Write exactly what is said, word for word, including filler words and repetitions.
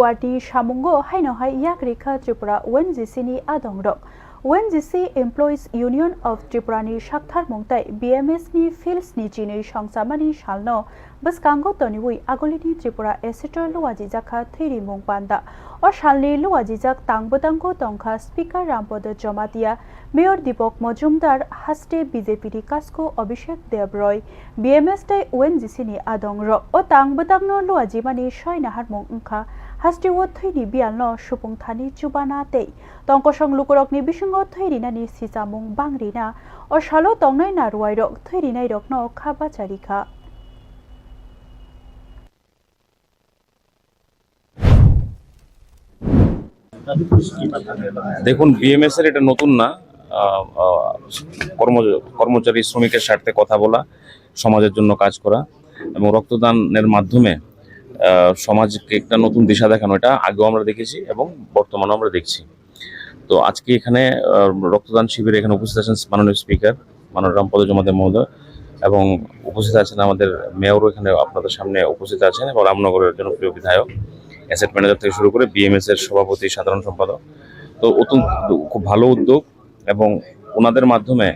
Wardni samungo haino hai yak rikha Tripura O N G C ni adongrok. O N G C Employees Union of Tripura ni saktharmung tei B M S ni fields ni chinwi songchamani salno bwskango toniwi agulini Tripura Asset o luajijakha thwirimung panda. O salni luajijak tang bwtango tongkha Speaker Rampada Jamatia, Mayor Deepak Majumdar, haste B J P ni kasku Abhishek Deb Roy, B M S tei O N G C ni adongrok. O tang bwtangno luajimani soi naharmung wngkha hasteo thwini biyalno supung thani chubana tei tongkosong lukurokni bisingo thwi rinani sichamung bang rina. O salo tongnai naruwairok thwi rinairokno kha bacha rikha. দেখুন, বিএমএস এর এটা নতুন না। আহ, আহ, কর্ম কর্মচারী শ্রমিকের স্বার্থে কথা বলা, সমাজের জন্য কাজ করা এবং রক্তদানের মাধ্যমে আহ, সমাজকে একটা নতুন দিশা দেখানো, এটা আগেও আমরা দেখেছি এবং বর্তমানেও আমরা দেখছি। তো আজকে এখানে আহ, রক্তদান শিবিরে এখানে উপস্থিত আছেন মাননীয় স্পিকার মাননীয় রামপদ জমাতিয়া মহোদয় এবং উপস্থিত আছেন আমাদের মেয়রও এখানে আপনাদের সামনে উপস্থিত আছেন এবং রামনগরের জনপ্রিয় বিধায়ক, অ্যাসেট ম্যানেজার থেকে শুরু করে বিএমএস এর সভাপতি, সাধারণ সম্পাদক। তো অত্যন্ত খুব ভালো উদ্যোগ এবং ওনাদের মাধ্যমে